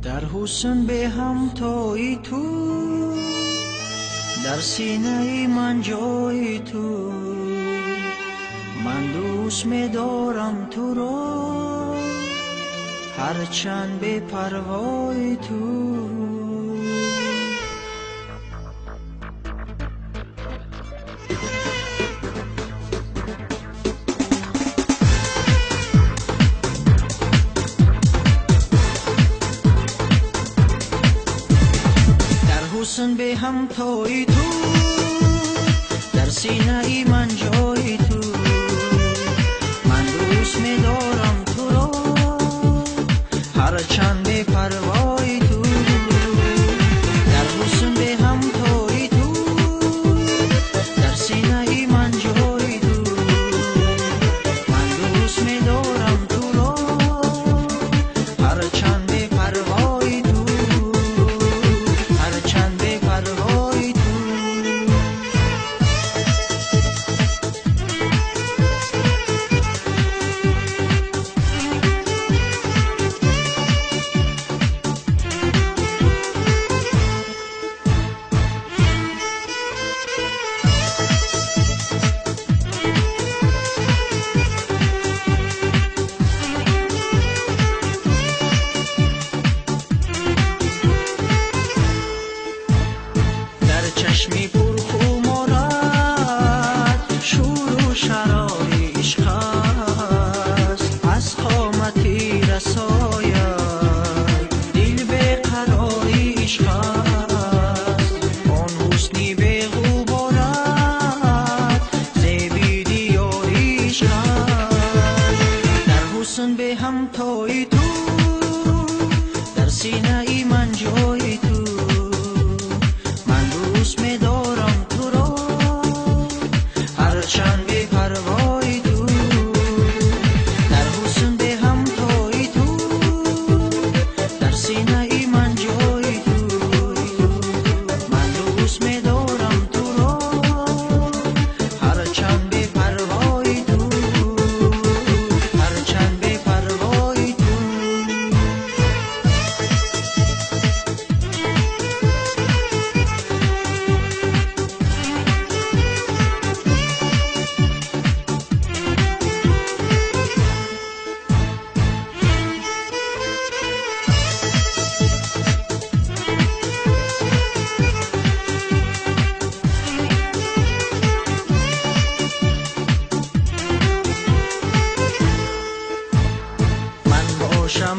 Дар ҳусн бе ҳамтои ту, дар синаи ман ҷои ту. Ман дӯст медорам туро, ҳарчанд бепарвои ту. Ҳусн бе ҳамтои ту, дар синаи ман ҷои ту. Ман дӯст медорам туро, ҳарчанд бепарвои ту. Дар ҳусн бе ҳамтои ту, дар синаи ман ҷои ту. Ман дӯст медорам туро, ҳарчанд бепарвои ту. Ҳарчанд бепарвои ту. Дар чашми пурхуморат шӯру шарори ишқ аст. Аз қомати расоят дил беқарори ишқ аст. Он ҳусни беғуборат зеби диёри ишқ аст. Дар ҳусн бе ҳамтои ту, дар синаи ман ҷои ту. Ман дӯст медорам туро, ҳарчанд бепарвои ту. Дар ҳусн бе ҳамтои ту, дар синаи ман ҷои ту. Ман дӯст медорам туро, ҳарчанд бепарвои ту. Ҳарчанд бепарвои ту. Ман бошам.